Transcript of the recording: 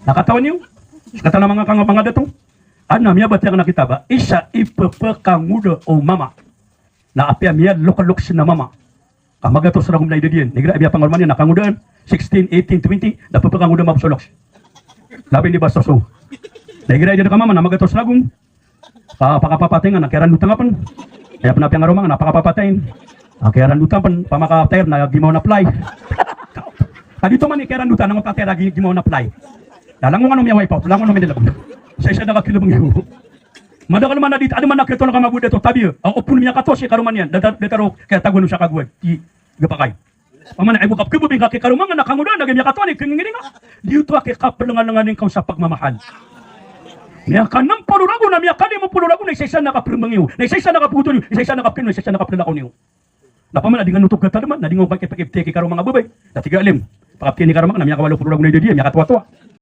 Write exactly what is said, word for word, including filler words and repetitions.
Na katawan iyo, sekatano a manga kang-, manga dato. Adn a miyabatiya aken a kitab a isa i pepekangoda o mama. Na apiya miyaloklok sii na mama ka magatos ragom na idad iyan. Na igira i miyapangaroma niyan na kangodaan, sixteen, eighteen, twenty, na pepekangoda mabos o loks. Labi ini ba soso. Na igira idad ka mama na magatos ragom. Pa, pakapapatayin na kiyarandotan ka pen. Aya pen a piyangaroma nga na pakapapatayin. Ah, kiyarandotan pen, pamakatayr na gimaw na play. Ka giyoto man i kiyarandotan na makatayr a gi-, gimaw na play. Na langon kano miyawipe out, langon kano miyawipe out. Sa isa na kakilebeng iyo. Madakl man a di, adn man a kiyatolak a magoda to tabiya. Ah, opon miyakatosi karoma niyan. Data, data ro kiyatagoan o sa kagoan. Di, gapakay. Pamana ibo kapkebo bingka ki karoma nga na kangoda na gi miyakatoan i kingiringa. Giyoto a kikaplengalengan ingka o sa pagmamahal. Miyakanempolo ragon na miyakalimo polo ragon na isaisa na kapremeng iyo. Na isaisa na kapgoto niyo, isaisa na kapkeno, isaisa na kaplelakaw niyo. Na pamana di nga notog ka tadman, na di nga kapkipkipti ki karoma nga babay. Na tiga alim. Pakapkini karoma nga na miyakawalo polo ragon na idad iyan, miyakatoatoa.